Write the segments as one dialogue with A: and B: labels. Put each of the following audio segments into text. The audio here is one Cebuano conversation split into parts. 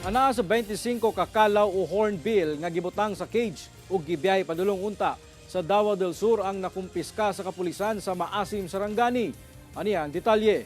A: Anaa sa 25 ka kalaw o hornbill nga gibutang sa cage ug gibiyahe padulong unta sa Davao del Sur ang nakumpiska sa kapulisan sa Maasim, Sarangani. Aniya ang detalye.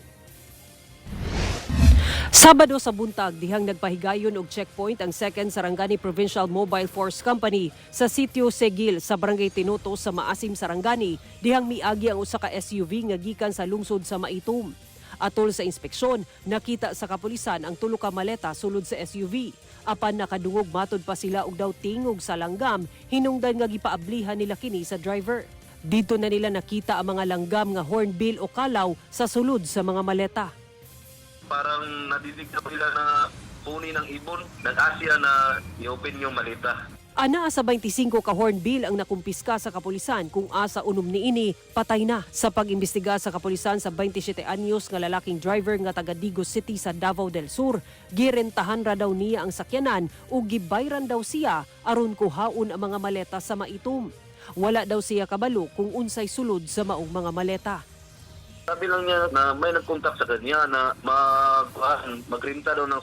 B: Sabado sa buntag, dihang nagpahigayon og checkpoint ang 2nd Sarangani Provincial Mobile Force Company sa Sitio Segil sa Barangay Tinuto sa Maasim, Sarangani, dihang miagi ang usa ka SUV nga gikan sa lungsod sa Maitum. Atol sa inspeksyon, nakita sa kapulisan ang tulo ka maleta sulod sa SUV. Apan nakadungog matod pa sila og daw tingog sa langgam, hinungdan nga gipaablihan nila kini sa driver. Didto na nila nakita ang mga langgam nga hornbill o kalaw sa sulod sa mga maleta.
C: Parang nadinig daw nila na huni ng ibon. Nag-ask siya na i-open yung maleta.
B: Anaa sa 25 ka hornbill ang nakumpiska sa kapulisan, kung asa 6 niini patay na. Sa pag-imbestiga sa kapulisan sa 27 anyos nga lalaking driver nga taga Digos City sa Davao del Sur, girentahan ra daw niya ang sakyanan ug gibayran daw siya aron kuhaon ang mga maleta sa Maitum. Wala daw siya kabalo kung unsay sulod sa maong mga maleta.
C: Sabi lang niya na may nag-contact sa kanya na magrenta daw ng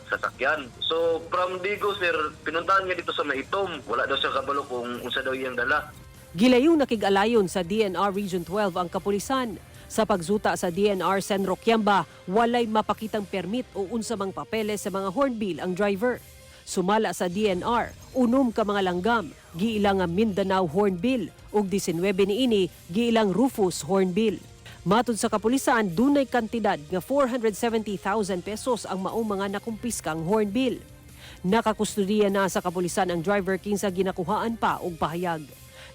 C: sasakyan. So from Digos, sir, pinuntahan niya dito sa Maitum. Wala daw siya kabalo kung unsa daw iyang dala.
B: Gilayong nakig-alayon sa DENR Region 12 ang kapulisan. Sa pagsuta sa DENR Senro Kiamba, walay mapakitang permit o unsa mang papeles sa mga hornbill ang driver. Sumala sa DENR, 6 ka mga langgam, giilang nga Mindanao hornbill ug 19 niini giilang Rufous hornbill. Matod sa kapulisan, dunay kantidad nga 470,000 pesos ang maong mga nakumpiskang hornbill. Nakakustudiya na sa kapulisan ang driver kinsa ginakuhaan pa og pahayag.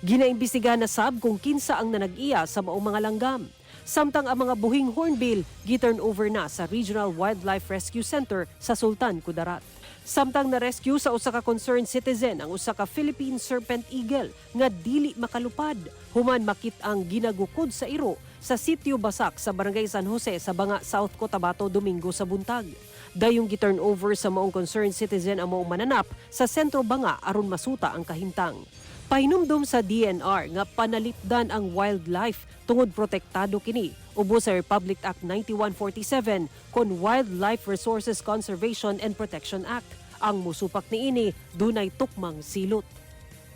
B: Ginaimbestigahan na sab kung kinsa ang nanag-iya sa maong mga langgam. Samtang ang mga buhing hornbill gi-turn over na sa Regional Wildlife Rescue Center sa Sultan Kudarat. Samtang na-rescue sa usa ka concerned citizen ang usa ka Philippine Serpent Eagle nga dili makalupad human makit-ang ginagukod sa iro sa Sitio Basak sa Barangay San Jose sa Banga, South Cotabato, Domingo sa buntag. Dayong gi-turn over sa maong concerned citizen ang maong mananap sa Sentro Banga aron masuta ang kahimtang. Pahinumdom sa DENR nga panalipdan ang wildlife tungod protektado kini ubos sa Republic Act 9147 kon Wildlife Resources Conservation and Protection Act. Ang musupak niini dunay tukmang silot.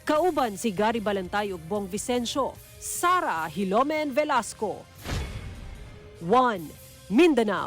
B: Kauban si Gary Balantay ug Bong Vicencio, Sara Hilomen Velasco. 1 Mindanao.